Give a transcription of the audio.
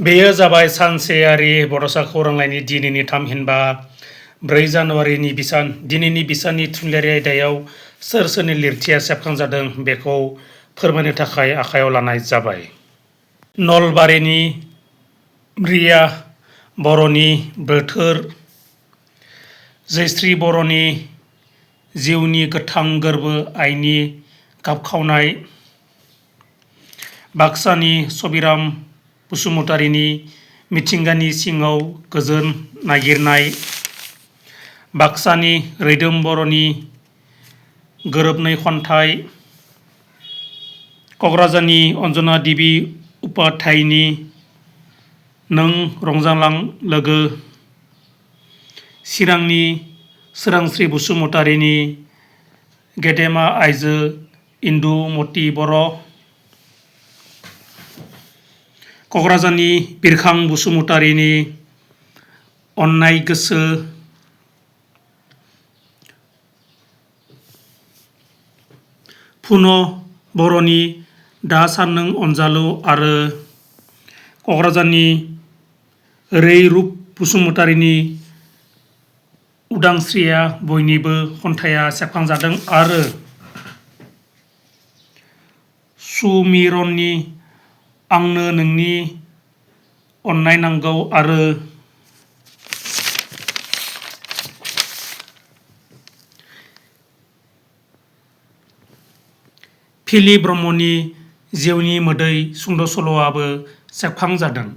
बेयो जाबाय सानसेयारि बड'सा खौरांलाइनि दिनैनि थामहिनबा 4 जानुवारिनि बिसान। दिनैनि बिसाननि थुनलाइयारि आयदायाव सोर सोरनि लिरथिया सेबखांजादों बेखौ फोरमायनो थाखाय आखायाव लानाय जाबाय। नलबारिनि रिया बर'नि बोथोर, जयश्री बर'नि जिउनि गोथां गोरबो आइनि गाबखावनाय, बाक्सानि सबिराम बसुमतारीनि मिथिंगानि सिङाव गोजोन नागिरनाय, बाक्सानि रैदोम बर'नि गोरोबनै खन्थाइ, क'क्राझारनि अन्जना देबि उपाध्यायनि नों रंजालां लोगो, चिरांनि सोरांस्रि बसुमतारीनि गेदेमा आइजो इन्दुमती बर', क'क्राझारनि बिरखां बसुमतारीनि अननाय गोसो, पुन' बर'नि दा सान नों अनजालु आरो क'क्राझारनि रैरुप बसुमतारीनि उदांस्रिया बयनिबो खन्थाइया सेबखांजादों आरो सुमिरननि आंनो नोंनि अननाय नांगौ आरो फिलिप ब्रह्मनि जिउनि मोदै सुंद' सल'आबो सेबखांजादों।